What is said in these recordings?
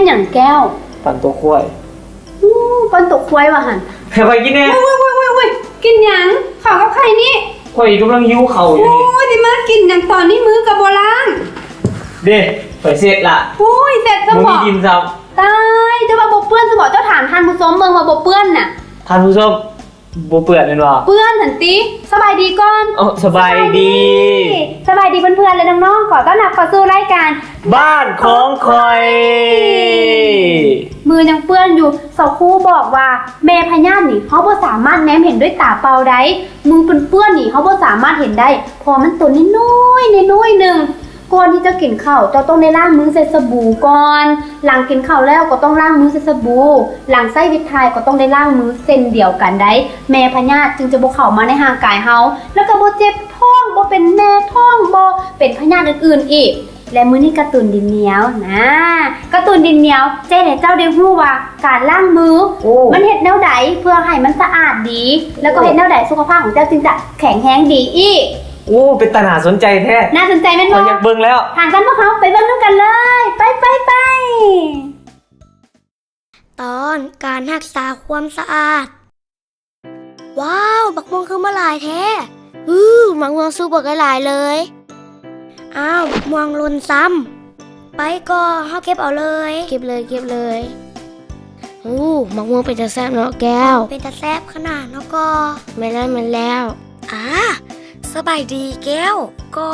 ຫຍັງແກ້ວ? ປັ່ນຕົວຄວາຍ. ໂອ້ ປັ່ນຕົວຄວາຍວ່າຫັ້ນ. ໃຫ້ຂ້ອຍກິນແດ່. ໂອ້ຍໆໆໆ ກິນຫຍັງ? ເຂົ້າກັບໄຂ່ນີ້. ຂ້ອຍກຳລັງຫິວເຂົ້າຢູ່ນີ້. ໂອ້ຍ ຊິມາກິນຫຍັງຕອນນີ້ ມືກໍບໍ່ລ້າງ. ເດ້ ຂ້ອຍເຊັດລະ. ໂອ້ຍ ເຊັດຊະບໍ? ບໍ່ມີດິນຊ້ຳ. ຕາຍ ເຈົ້າວ່າບໍ່ເປື້ອນຊະບໍ? ເຈົ້າຖາມທ່ານຜູ້ຊົມເບິ່ງວ່າບໍ່ເປື້ອນນະ. ທ່ານຜູ້ຊົມ ບໍ່ເປື້ອນແມ່ນບໍ່? ເປື້ອນຫັ້ນຕິ. ສະບາຍດີກ່ອນ. ເອີ ສະບາຍດີ. ສະບາຍດີ ສະບາຍດີເພື່ອນໆ ແລະ ນ້ອງໆ. ຂໍຕ້ອນຮັບເຂົ້າສູ່ລາຍການບ້ານຂອງຂ້ອຍ. ມືຍັງເປື້ອນຢູ່. ຊາວຄູບອກວ່າແມ່ພະຍາດນີ້ ເຮົາບໍ່ສາມາດແນມເຫັນດ້ວຍຕາເປົ່າໄດ້. ມືເປື້ອນໆນີ້ ເຮົາບໍ່ສາມາດເຫັນໄດ້ ເພາະວ່າມັນໂຕນ້ອຍໆ ນ້ອຍໆໜຶ່ງ. ກ່ອນທີ່ຈະກິນເຂົ້າ ເຈົ້າຕ້ອງໄດ້ລ້າງມືໃສ່ສະບູກ່ອນ. ຫຼັງກິນເຂົ້າແລ້ວກໍຕ້ອງລ້າງມືໃສ່ສະບູ. ຫຼັງໃຊ້ວິດຖ່າຍກໍຕ້ອງໄດ້ລ້າງມືເຊັ່ນດຽວກັນໄດ໋ ແມ່ພະຍາດຈຶ່ງຈະບໍ່ເຂົ້າມາໃນຮ່າງກາຍເຮົາ ແລ້ວກໍບໍ່ເຈັບທ້ອງ, ບໍ່ເປັນແມ່ທ້ອງ, ບໍ່ເປັນພະຍາດອື່ນໆອີກ. ແລະ ມື້ນີ້ກາຕູນດິນໜຽວນະ, ກາຕູນດິນໜຽວຈະເຮັດໃຫ້ເຈົ້າໄດ້ຮູ້ວ່າການລ້າງມື ໂອ້ ມັນເຮັດແນວໃດເພື່ອໃຫ້ມັນສະອາດດີ ແລ້ວກໍເຮັດແນວໃດສຸຂະພາບຂອງເຈົ້າຈຶ່ງຈະແຂງແຮງດີອີກ. ໂອ້ ເປັນຕາໜ້າສົນໃຈແທ້. ໜ້າສົນໃຈແມ່ນບໍ່? ຂ້ອຍຢາກເບິ່ງແລ້ວ. ຖ້າຊັ້ນພວກເຮົາໄປເບິ່ງນຳກັນເລີຍ. ໄປ ໄປ ໄປ. ຕອນການຮັກສາຄວາມສະອາດ. ວ້າວ ໝາກມ່ວງຄືມາຫຼາຍແທ້. ອື ໝາກມ່ວງສຸກບັກຫຼາຍໆເລີຍ. ອ້າວ ໝາກມ່ວງຫຼົ່ນຊ້ຳ. ໄປກໍ ເຮົາເກັບເອົາເລີຍ. ເກັບເລີຍ ເກັບເລີຍ. ໂອ້ ໝາກມ່ວງເປັນຕາແຊບເນາະແກ້ວ. ເປັນຕາແຊບຂະໜາດເນາະກໍ. ແມ່ນແລ້ວ ແມ່ນແລ້ວ. ອາ ສະບາຍດີແກ້ວ. ກໍ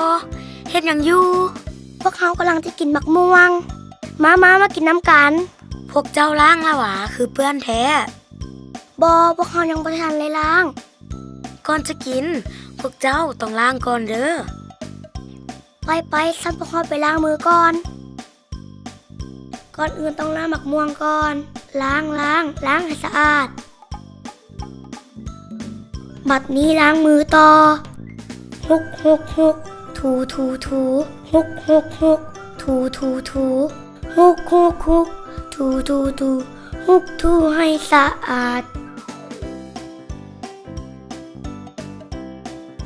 ເຮັດຫຍັງຢູ່? ພວກເຮົາກຳລັງຈະກິນໝາກມ່ວງ. ມາ ມາ ມາກິນນຳກັນ. ພວກເຈົ້າລ້າງລະຫວາ ຄືເປື້ອນແທ້? ບໍ່ ພວກເຮົາຍັງບໍ່ທັນໄດ້ລ້າງ. ກ່ອນຈະກິນ ພວກເຈົ້າຕ້ອງລ້າງກ່ອນເດີ. ໄປໆ ຊັ້ນພວກເຮົາໄປລ້າງມືກ່ອນ. ກ່ອນອື່ນຕ້ອງລ້າງໝາກມ່ວງກ່ອນ. ລ້າງ ລ້າງ ລ້າງໃຫ້ສະອາດ. ບັດນີ້ລ້າງມືຕໍ່. ຮຸກ ຮຸກ ຮຸກ ຖູ ຖູ ຖູ ຮຸກ ຮຸກ ຮຸກ ຖູ ຖູ ຖູ ຮຸກ ຮຸກ ຮຸກ ຖູ ຖູ ຖູ ຮຸກ ຖູ ໃຫ້ສະອາດ.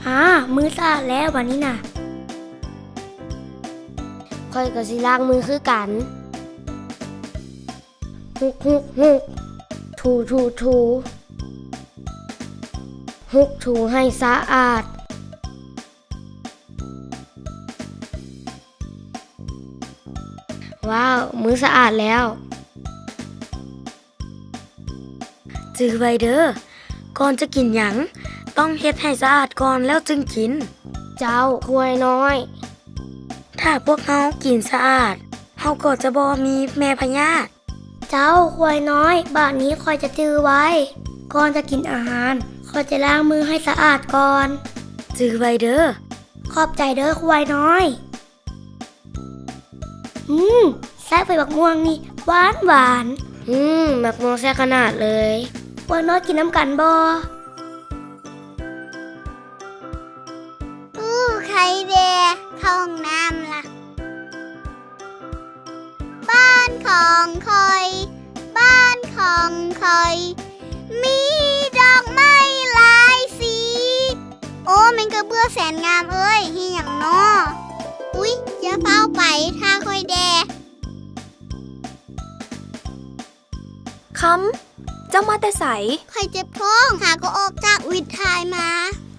ອາ ມືສະອາດແລ້ວບາດນີ້ນະ. ຂ້ອຍກໍຊິລ້າງມືຄືກັນ. ຮຸກ ຮຸກ ຮຸກ ຖູ ຖູ ຖູ ຮຸກ ຖູ ໃຫ້ສະອາດ. ວ້າວ ມືສະອາດແລ້ວ. ຈື່ໄວ້ເດີ ກ່ອນຈະກິນຫຍັງ ຕ້ອງເຮັດໃຫ້ສະອາດກ່ອນແລ້ວຈຶ່ງກິນ. ເຈົ້າ ຄວາຍນ້ອຍ. ຖ້າພວກເຮົາກິນສະອາດ ເຮົາກໍຈະບໍ່ມີແມ່ພະຍາດ. ເຈົ້າ ຄວາຍນ້ອຍ, ບາດນີ້ຂ້ອຍຈະຈື່ໄວ້. ກ່ອນຈະກິນອາຫານ, ຂ້ອຍຈະລ້າງມືໃຫ້ສະອາດກ່ອນ. ຈື່ໄວ້ເດີ. ຂອບໃຈເດີ ຄວາຍນ້ອຍ. ອືມ ແຊບເວີຍ ໝາກມ່ວງນີ້ ຫວານຫວານ. ອືມ ໝາກມ່ວງແຊບຂະໜາດເລີຍ. ພວກນ້ອຍກິນນຳກັນບໍ່? ອູ້ ໄຂ່ແດ່ ເຂົ້າຫ້ອງນ້ຳລະ. ບ້ານຂອງຂ້ອຍ ບ້ານຂອງຂ້ອຍ ມີດອກໄມ້ຫຼາຍສີ. ໂອ້ ແມ່ນກະເບື້ອແສນງາມເອີຍ ເຮັດຫຍັງນໍ? ອຸ້ຍ ຢ່າຟ້າວໄປ ຖ້າຂ້ອຍແດ່. ຄຳ ເຈົ້າມາແຕ່ໃສ? ຂ້ອຍເຈັບທ້ອງ ຫາກໍອອກຈາກວິດຖ່າຍມາ.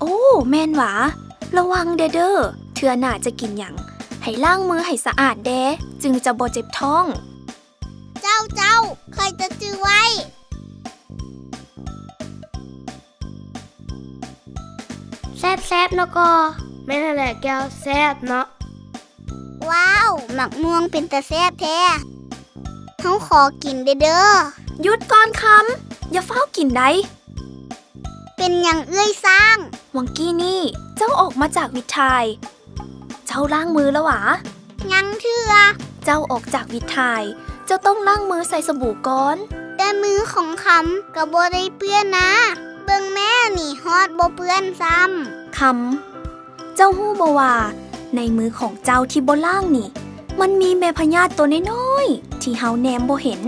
ໂອ້ ແມ່ນຫວາ? ລະວັງແດ່ເດີ ເທື່ອໜ້າຈະກິນຫຍັງ ໃຫ້ລ້າງມືໃຫ້ສະອາດແດ່ ຈຶ່ງຈະບໍ່ເຈັບທ້ອງ. ເຈົ້າ ເຈົ້າ ຂ້ອຍຈະຈື່ໄວ້. ແຊບໆເນາະກໍ. ແມ່ນຫັ້ນແຫຼະແກ້ວ ແຊບເນາະ. ວ້າວ ໝາກມ່ວງເປັນຕາແຊບແທ້. ເຮົາຂໍກິນແດ່ເດີ. ຢຸດກ່ອນຄຳ ຢ່າຟ້າວກິນໃດ. ເປັນຫຍັງເອື້ອຍຊ້າງ? ຫວ່າງກີ້ນີ້ເຈົ້າອອກມາຈາກວິດຖ່າຍ ເຈົ້າລ້າງມືແລ້ວຫວາ? ຍັງເທື່ອ. ເຈົ້າອອກຈາກວິດຖ່າຍ ເຈົ້າຕ້ອງລ້າງມືໃສ່ສະບູກ່ອນ. ແຕ່ມືຂອງຄຳກໍບໍ່ໄດ້ເປື້ອນນາ. ເບິ່ງແມ້ນີ້ ຮອດບໍ່ເປື້ອນຊ້ຳ. ຄຳ ເຈົ້າຮູ້ບໍ່ວ່າ ໃນມືຂອງເຈົ້າທີ່ບໍ່ລ້າງນີ້ ມັນມີແມ່ພະຍາດໂຕນ້ອຍໆ ທີ່ເຮົາແນມບໍ່ເຫັນ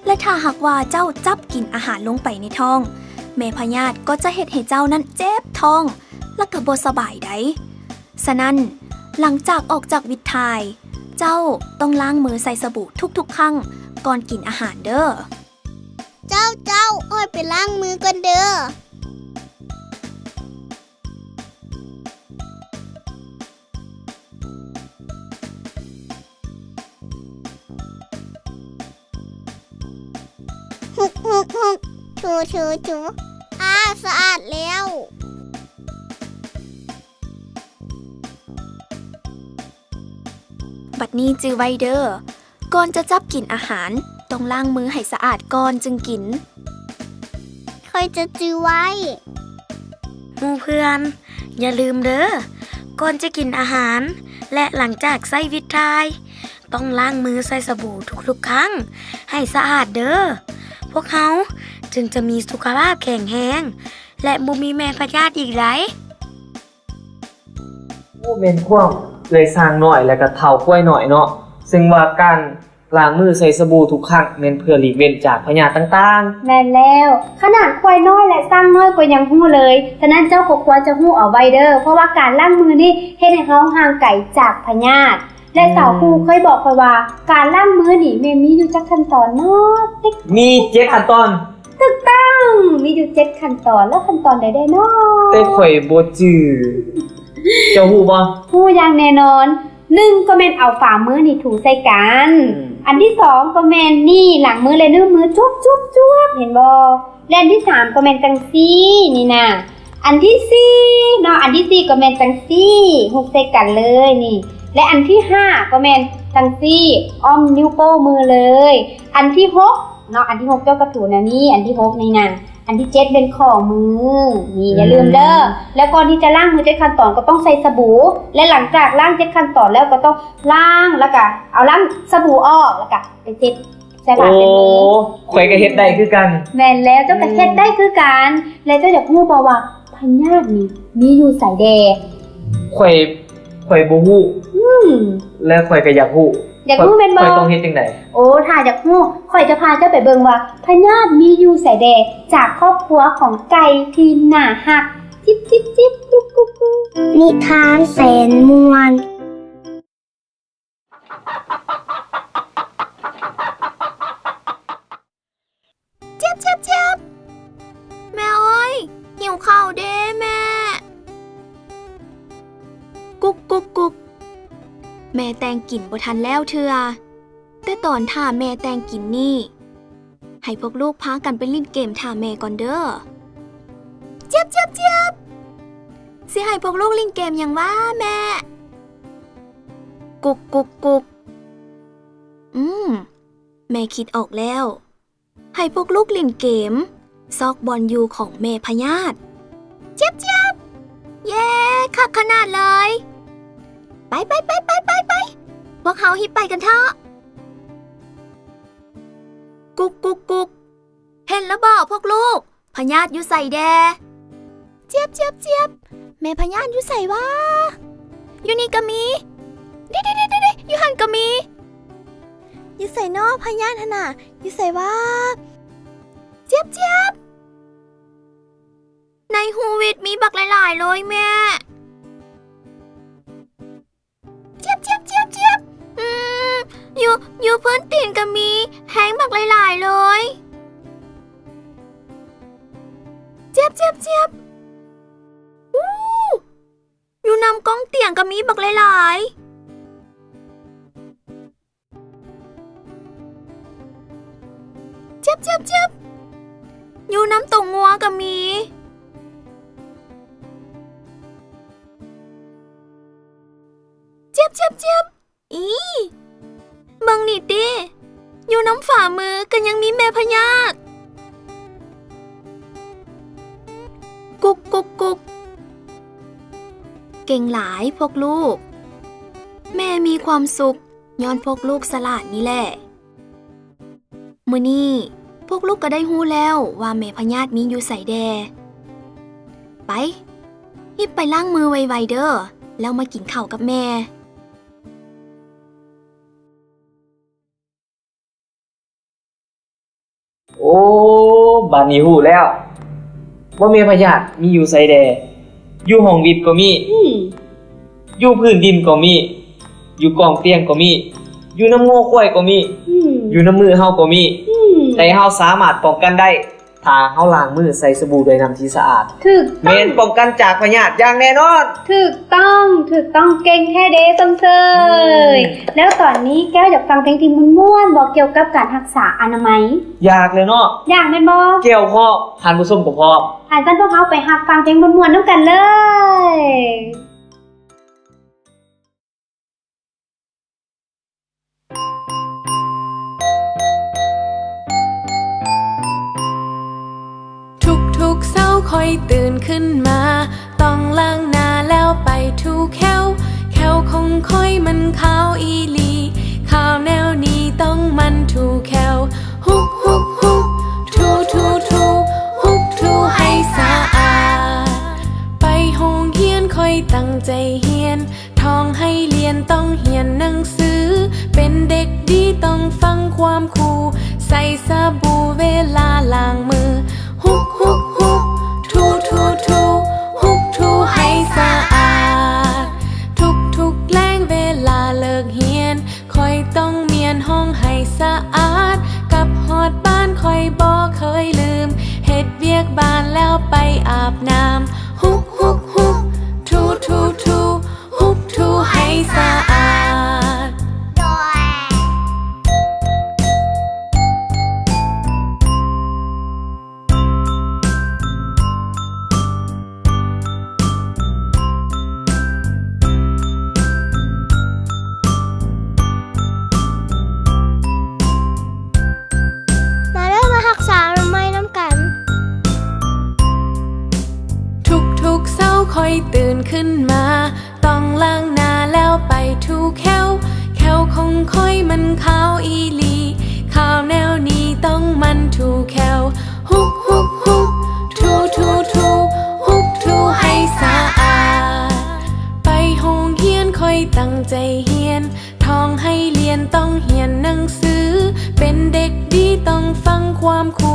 ແລະ ຖ້າຫາກວ່າເຈົ້າຈັບກິນອາຫານລົງໄປໃນທ້ອງ ແມ່ພະຍາດກໍຈະເຮັດໃຫ້ເຈົ້ານັ້ນເຈັບທ້ອງ ແລະ ກໍບໍ່ສະບາຍໃດ. ສະນັ້ນ, ຫຼັງຈາກອອກຈາກວິດຖ່າຍ, ເຈົ້າຕ້ອງລ້າງມືໃສ່ສະບູທຸກໆຄັ້ງ ກ່ອນກິນອາຫານເດີ້. ເຈົ້າ, ເຈົ້າ, ຂ້ອຍໄປລ້າງມືກ່ອນເດີ້. ຮຸກ, ຮຸກ, ຮຸກ, ຖູ, ຖູ, ຖູ. ອາ, ສະອາດແລ້ວ. ບັດນີ້ຈື່ໄວ້ເດີ້, ກ່ອນຈະຈັບກິນອາຫານ, ຕ້ອງລ້າງມືໃຫ້ສະອາດກ່ອນຈຶ່ງກິນ. ຂ້ອຍຈະຈື່ໄວ້. ໝູ່ເພື່ອນ, ຢ່າລືມເດີ້, ກ່ອນຈະກິນອາຫານ ແລະ ຫຼັງຈາກໃຊ້ວິດຖ່າຍ, ຕ້ອງລ້າງມືໃສ່ສະບູທຸກໆຄັ້ງໃຫ້ສະອາດເດີ້. ພວກເຮົາຈຶ່ງຈະມີສຸຂະພາບແຂງແຮງ ແລະ ບໍ່ມີແມ່ພະຍາດອີກໄດ໋. ໂອ້ ແມ່ນຄວາມເອື້ອຍຊ້າງນ້ອຍ ແລະກະເຖົ້າຄວາຍນ້ອຍເນາະ, ເຊິ່ງວ່າການລ້າງມືໃສ່ສະບູທຸກຄັ້ງ ແມ່ນເພື່ອຫຼີກເວັ້ນຈາກພະຍາດຕ່າງໆ. ແມ່ນແລ້ວ, ຂະໜາດຄວາຍນ້ອຍ ແລະ ຊ້າງນ້ອຍກໍຍັງຮູ້ເລີຍ, ສະນັ້ນເຈົ້າກໍຄວນຈະຮູ້ເອົາໄວ້ເດີ້, ເພາະວ່າການລ້າງມືນີ້ເຮັດໃຫ້ເຮົາຫ່າງໄກຈາກພະຍາດ. ແລະ ອືມ ສາວຄູເຄີຍບອກຂ້ອຍວ່າ ການລ້າງມືນີ້ແມ່ນມີຢູ່ຈັກຂັ້ນຕອນເນາະ? ຕິກ ມີເຈັດຂັ້ນຕອນ. ຖືກຕ້ອງ, ມີຢູ່ເຈັດຂັ້ນຕອນ, ແລ້ວຂັ້ນຕອນໃດແດ່ເນາະ? ແຕ່ຂ້ອຍບໍ່ຈື່. ເຈົ້າຮູ້ບໍ່? ຮູ້ຢ່າງແນ່ນອນ. ໜຶ່ງ ກໍແມ່ນເອົາຝ່າມືນີ້ຖູໃສ່ກັນ. ອືມ. ອັນທີສອງ ກໍແມ່ນນີ້ ລ້າງມືແລະນິ້ວມືຈວບໆໆ ເຫັນບໍ່? ແລະ ອັນທີສາມ ກໍແມ່ນຈັ່ງຊີ້ນີ້ນະ. ອັນທີສີ່ເນາະ, ອັນທີສີ່ກໍແມ່ນຈັ່ງຊີ້ ຮຸບໃສ່ກັນເລີຍນີ້. ແລະ ອັນທີຫ້າ ກໍແມ່ນຈັ່ງຊີ້ ອ້ອມນິ້ວໂປ້ມືເລີຍ. ອັນທີຫົກເນາະ, ອັນທີຫົກເຈົ້າກໍຖູແນວນີ້, ອັນທີຫົກນີ້ນະ. ອັນທີເຈັດແມ່ນຂໍ້ມື ນີ້ ອືມ ຢ່າລືມເດີ້. ແລ້ວກ່ອນທີ່ຈະລ້າງມືເຈັດຂັ້ນຕອນ ກໍຕ້ອງໃຊ້ສະບູ ແລະ ຫຼັງຈາກລ້າງເຈັດຂັ້ນຕອນແລ້ວ ກໍຕ້ອງລ້າງ ແລ້ວກະເອົານ້ຳສະບູອອກ ແລ້ວກະໄປເຊັດ ໃສ່ຜ້າເຊັດມື. ໂອ້ ຂ້ອຍກໍເຮັດໄດ້ຄືກັນ. ແມ່ນແລ້ວ, ເຈົ້າກໍເຮັດໄດ້ຄືກັນ. ອືມ ແລະ ເຈົ້າຢາກຮູ້ບໍ່ວ່າພະຍາດນີ້ມີຢູ່ໃສແດ່? ຂ້ອຍ ຂ້ອຍບໍ່ຮູ້. ອືມ ແລະ ຂ້ອຍກໍຢາກຮູ້. ຢາກຮູ້ແມ່ນບໍ່? ຂ້ອຍ ຂ້ອຍຕ້ອງເຮັດຈັ່ງໃດ? ໂອ້ ຖ້າຢາກຮູ້ ຂ້ອຍຈະພາເຈົ້າໄປເບິ່ງວ່າພະຍາດມີຢູ່ໃສແດ່ ຈາກຄອບຄົວຂອງໄກ່ທີ່ໜ້າຮັກ. ຈິບ ຈິບ ຈິບ ກຸກ ກຸກ ກຸກ. ນິທານແສນມ່ວນ. ເຈັບ ເຈັບ ເຈັບ. ແມ່ເອີຍ, ຫິວເຂົ້າເດ້ແມ່. ກຸກ ກຸກ ກຸກ. ແມ່ແຕ່ງກິນບໍ່ທັນແລ້ວເທື່ອ, ແຕ່ຕອນຖ້າແມ່ແຕ່ງກິນນີ້ ໃຫ້ພວກລູກພາກັນໄປຫຼິ້ນເກມຖ້າແມ່ກ່ອນເດີ້. ເຈັບ ເຈັບ ເຈັບ. ຊິໃຫ້ພວກລູກຫຼິ້ນເກມຫຍັງຫວາແມ່? ກຸກ ກຸກ ກຸກ. ອືມ, ແມ່ຄິດອອກແລ້ວ. ໃຫ້ພວກລູກຫຼິ້ນເກມຊອກບ່ອນຢູ່ຂອງແມ່ພະຍາດ. ເຈັບ ເຈັບ. ເຢ້, ຄັກຂະໜາດເລີຍ. ໄປ ໄປ ໄປ ໄປ ໄປ. ພວກເຮົາຮີບໄປກັນເທາະ. ກຸກ ກຸກ ກຸກ. ເຫັນແລ້ວບໍພວກລູກ? ພະຍາດຢູ່ໃສແດ່? ເຈັບ ເຈັບ ເຈັບ. ແມ່ພະຍາດຢູ່ໃສຫວາ? ຢູ່ນີ້ກໍມີ. ເດ ເດ ເດ ເດ ເດ ຢູ່ຫັ້ນກໍມີ. ຢູ່ໃສນໍພະຍາດຫັ້ນນະ? ຢູ່ໃສຫວາ? ເຈັບ ເຈັບ. ໃນຮູວິດມີບັກຫຼາຍໆເລີຍແມ່. ເຈັບ ເຈັບ ເຈັບ ເຈັບ. ອືມ, ຢູ່ ຢູ່ພື້ນຕີນກໍມີ, ແຮງບັກຫຼາຍໆເລີຍ. ເຈັບ ເຈັບ ເຈັບ. ອູ້, ຢູ່ນຳກ້ອງຕຽງກໍມີບັກຫຼາຍໆ. ເຈັບ ເຈັບ ເຈັບ. ຢູ່ນຳຕົງງົວກໍມີ. ເຈັບ ເຈັບ ເຈັບ. ອີ, ເບິ່ງນີ້ຕິ, ຢູ່ນຳຝ່າມືກໍຍັງມີແມ່ພະຍາດ. ກຸກ ກຸກ ກຸກ. ເກັ່ງຫຼາຍພວກລູກ. ແມ່ມີຄວາມສຸກຍ້ອນພວກລູກສະຫຼາດນີ້ແຫຼະ. ມື້ນີ້ພວກລູກກໍໄດ້ຮູ້ແລ້ວວ່າແມ່ພະຍາດມີຢູ່ໃສແດ່. ໄປ, ຮີບໄປລ້າງມືໄວໆເດີ້, ແລ້ວມາກິນເຂົ້າກັບແມ່. ໂອ້, ບາດນີ້ຮູ້ແລ້ວວ່າແມ່ພະຍາດມີຢູ່ໃສແດ່. ຢູ່ຫ້ອງວິດກໍມີ. ອືມ. ຢູ່ພື້ນດິນກໍມີ, ຢູ່ກ້ອງຕຽງກໍມີ, ຢູ່ນຳງົວຄວາຍກໍມີ, ອືມ, ຢູ່ ຢູ່ນຳມືເຮົາກໍມີ ອືມ ແຕ່ເຮົາສາມາດປ້ອງກັນໄດ້ ຖ້າເຮົາລ້າງມືໃສ່ສະບູດ້ວຍນ້ຳທີ່ສະອາດ. ຖືກຕ້ອງ. ແມ່ນປ້ອງກັນຈາກພະຍາດຢ່າງແນ່ນອນ. ຖືກຕ້ອງ, ຖືກຕ້ອງ, ເກັ່ງແທ້ເດ້ ຊົມເຊີຍ. ອືມ. ແລ້ວຕອນນີ້ແກ້ວຢາກຟັງເພງທີ່ມ່ວນໆບໍ່ ກ່ຽວກັບການຮັກສາອະນາໄມ? ຢາກແລ້ວເນາະ. ຢາກແມ່ນບໍ່? ແກ້ວພ້ອມ, ທ່ານຜູ້ຊົມກໍພ້ອມ. ຄັນຊັ້ນພວກເຮົາໄປຮັບຟັງເພງມ່ວນໆນຳກັນເລີຍ. ທຸກໆເຊົ້າຂ້ອຍຕື່ນຂຶ້ນມາ ຕ້ອງລ້າງໜ້າແລ້ວໄປຖູແຂ້ວ ແຂ້ວຂອງຂ້ອຍມັນຂາວອີ່ຫຼີ ຂາວແນວນີ້ຕ້ອງໝັ່ນຖູແຂ້ວ ຮຸກ ຮຸກ ຮຸກ ຖູ ຖູ ຖູ ຮຸກ ຖູໃຫ້ສະອາດ ໄປໂຮງຮຽນຂ້ອຍຕັ້ງໃຈຮຽນ ທ່ອງໃຫ້ລຽນຕ້ອງຮຽນໜັງສື ເປັນເດັກດີຕ້ອງຟັງຄວາມຄູ ໃຊ້ສະບູເວລາລ້າງມື ຮຸກ ຮຸກ ຮຸກ ຖູ ຖູ ຖູ ຮຸກ ຖູໃຫ້ສະອາດ ທຸກໆແລງເວລາເລີກຮຽນ ຂ້ອຍຕ້ອງມ້ຽນຫ້ອງໃຫ້ສະອາດ ກັບຮອດບ້ານຂ້ອຍບໍ່ເຄີຍລືມ ເຮັດວຽກບ້ານແລ້ວໄປອາບນ້ຳ ຮຸກ ຮຸກ ຮຸກ ຖູ ຖູ ຖູ ຮຸກ ຖູໃຫ້ສະອາດ. ມາເດີ ມາຮັກສາອະນາໄມນຳກັນ. ທຸກໆເຊົ້າຂ້ອຍຕື່ນຂຶ້ນມາ ຕ້ອງລ້າງໜ້າແລ້ວໄປຖູແຂ້ວ ແຂ້ວຂອງຂ້ອຍມັນຂາວອີ່ຫຼີ ຂາວແນວນີ້ຕ້ອງໝັ່ນຖູແຂ້ວ ຮຸກ ຮຸກ ຮຸກ ຖູ ຖູ ຖູ ຮຸກ ຖູໃຫ້ສະອາດ ໄປໂຮງຮຽນຂ້ອຍຕັ້ງໃຈຮຽນ ທ່ອງໃຫ້ລຽນຕ້ອງຮຽນໜັງສື ເປັນເດັກດີຕ້ອງຟັງຄວາມຄູ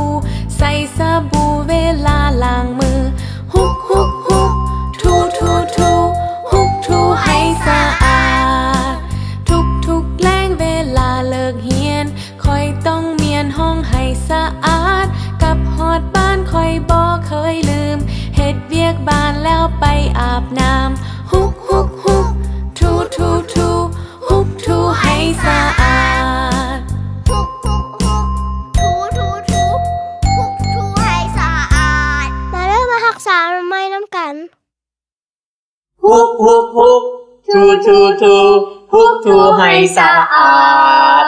ໃຊ້ສະບູເວລາລ້າງມື ຮຸກ ຮຸກ ຮຸກ ຖູ ຖູ ຖູ ຮຸກ ຖູໃຫ້ສະອາດ ທຸກໆແລງເວລາເລີກຮຽນ ຂ້ອຍຕ້ອງມ້ຽນຫ້ອງໃຫ້ສະອາດ ກັບຮອດບ້ານຂ້ອຍບໍ່ເຄີຍລືມ ເຮັດວຽກບ້ານແລ້ວໄປອາບນ້ຳ ຮຸກ ຮຸກ ຮຸກ ຖູ ຖູ ຖູ ຮຸກ ຖູໃຫ້ສະອາດ ຮຸກ ຮຸກ ຮຸກ ຖູ ຖູ ຖູ ຮຸກ ຖູໃຫ້ສະອາດ ມາເດີ ມາຮັກສາອະນາໄມນຳກັນ ຮຸກ ຮຸກ ຮຸກ ຖູ ຖູ ຖູ ຮຸກ ຖູໃຫ້ສະອາດ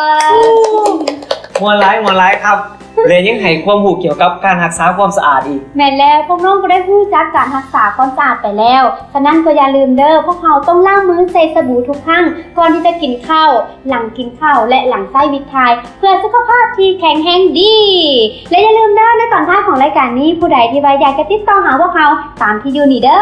ມ່ວນຫຼາຍ ມ່ວນຫຼາຍຄັບ ແລະຍັງໃຫ້ຄວາມຮູ້ກ່ຽວກັບການຮັກສາຄວາມສະອາດອີກ. ແມ່ນແລ້ວ ພວກນ້ອງກໍໄດ້ຮູ້ຈັກການຮັກສາຄວາມສະອາດໄປແລ້ວ. ສະນັ້ນກໍຢ່າລືມເດີ ພວກເຮົາຕ້ອງລ້າງມືໃສ່ສະບູທຸກຄັ້ງ ກ່ອນທີ່ຈະກິນເຂົ້າ, ຫຼັງກິນເຂົ້າ ແລະ ຫຼັງໃຊ້ວິດຖ່າຍ ເພື່ອສຸຂະພາບທີ່ແຂງແຮງດີ. ແລະ ຢ່າລືມເດີ ໃນຕອນທ້າຍຂອງລາຍການນີ້ ຜູ້ໃດທີ່ວ່າຢາກຈະຕິດຕໍ່ຫາພວກເຮົາ ຕາມທີ່ຢູ່ນີ້ເດີ.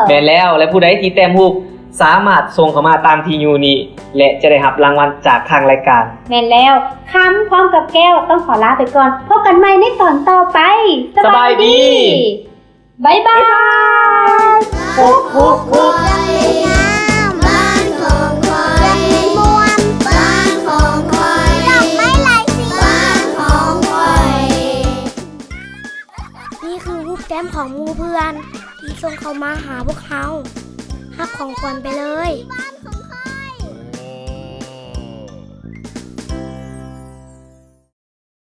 ແມ່ນແລ້ວ ແລະ ຜູ້ໃດທີ່ແຕ້ມຮູບ ສາມາດສົ່ງເຂົ້າມາຕາມທີ່ຢູ່ນີ້ ແລະ ຈະໄດ້ຮັບລາງວັນຈາກທາງລາຍການ. ແມ່ນແລ້ວ ຄຳພ້ອມກັບແກ້ວຕ້ອງຂໍລາໄປກ່ອນ. ພົບກັນໃໝ່ໃນຕອນຕໍ່ໄປ. ສະບາຍດີ. ສະບາຍດີ. ບາຍບາຍ. ນີ້ຄືຮູບແຕ້ມຂອງໝູ່ເພື່ອນທີ່ສົ່ງເຂົ້າມາຫາພວກເຮົາ. ຮັບຂອງຂວັນໄປເລີຍ.